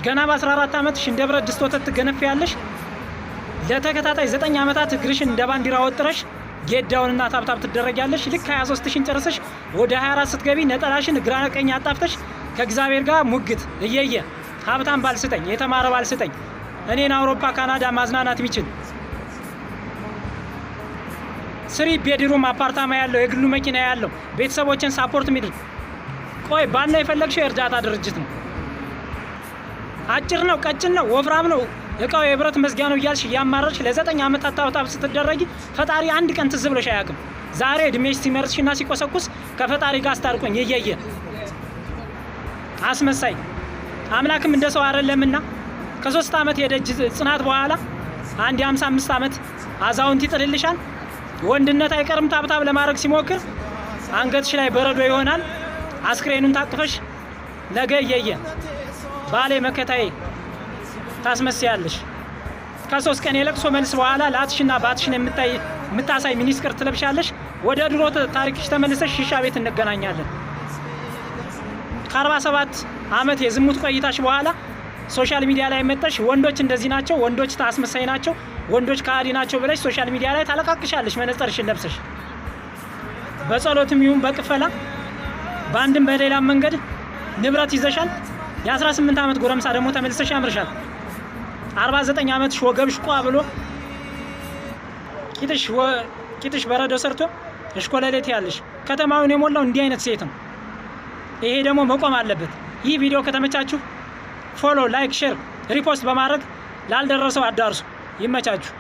ገና በ14 ዓመትሽ እንደ ብረት ድስት ወተት ትገነፊያለሽ። ለተከታታይ 9 ዓመታት እግርሽን እንደ ባንዲራ ወጥረሽ get down ና tap tap ትደረጊያለሽ። ልክ 23ሽን ጨርሰሽ ወደ 24 ስትገቢ ነጠላሽን ግራ ቀኝ አጣፍተሽ ከእግዚአብሔር ጋር ሙግት፣ እየየ ሀብታም ባል ስጠኝ፣ የተማረ ባል ስጠኝ፣ እኔን አውሮፓ ካናዳ ማዝናናት የሚችል፣ three bedroom አፓርታማ ያለው፣ የግሉ መኪና ያለው፣ ቤተሰቦችን support የሚያደርግ። ቆይ፣ ባል ነው የፈለግሽው? የእርዳታ ድርጅት ነው። አጭር ነው፣ ቀጭን ነው፣ ወፍራም ነው፣ እቃው የብረት መዝጊያ ነው እያልሽ እያማረርሽ ለ9 ዓመታት tap tap ስትደረጊ ፈጣሪ አንድ ቀን ትዝ ብሎሽ አያውቅም። ዛሬ እድሜሽ ሲመርስሽና ሲቆሰቁስ ከፈጣሪ ጋር አስታርቆኝ እየየ አስመሳይ። አምላክም እንደ ሰው አይደለምና ከ3 ዓመት የደጅ ጽናት በኋላ አንድ የ55 ዓመት አዛውንት ይጥልልሻል። ወንድነት አይቀርም፣ tap tap ለማድረግ ሲሞክር አንገትሽ ላይ በረዶ ይሆናል። አስክሬኑን ታቅፈሽ ነገ እየየ ባሌ መከታዬ ታስመስያለሽ። ከ3 ቀን የለቅሶ መልስ በኋላ ላትሽና ባትሽን የምታሳይ miniskirt ትለብሻለሽ። ወደ ድሮ ታሪክሽ ተመልሰሽ ሺሻ ቤት እንገናኛለን። ከ47 ዓመት የዝሙት ቆይታሽ በኋላ social media ላይ መጥተሽ ወንዶች እንደዚህ ናቸው፣ ወንዶች አስመሳይ ናቸው፣ ወንዶች ከሃዲ ናቸው ብለሽ social media ላይ ታለቃቅሻለሽ መነጽርሽን ለብሰሽ። በጸሎትም ይሁን በቅፈላ በአንድም በሌላም መንገድ ንብረት ይዘሻል። የ18 ዓመት ጎረምሳ ደግሞ ተመልሰሽ ያምርሻል። 49 ዓመትሽ ወገብሽ ቋ ብሎ ቂጥሽ በረዶ ሰርቶ እሽኮለሌት ያለሽ ከተማውን የሞላው እንዲህ አይነት ሴት ነው። ይሄ ደግሞ መቆም አለበት። ይህ ቪዲዮ ከተመቻችሁ follow፣ like፣ share፣ repost በማድረግ ላልደረሰው አዳርሱ። ይመቻችሁ።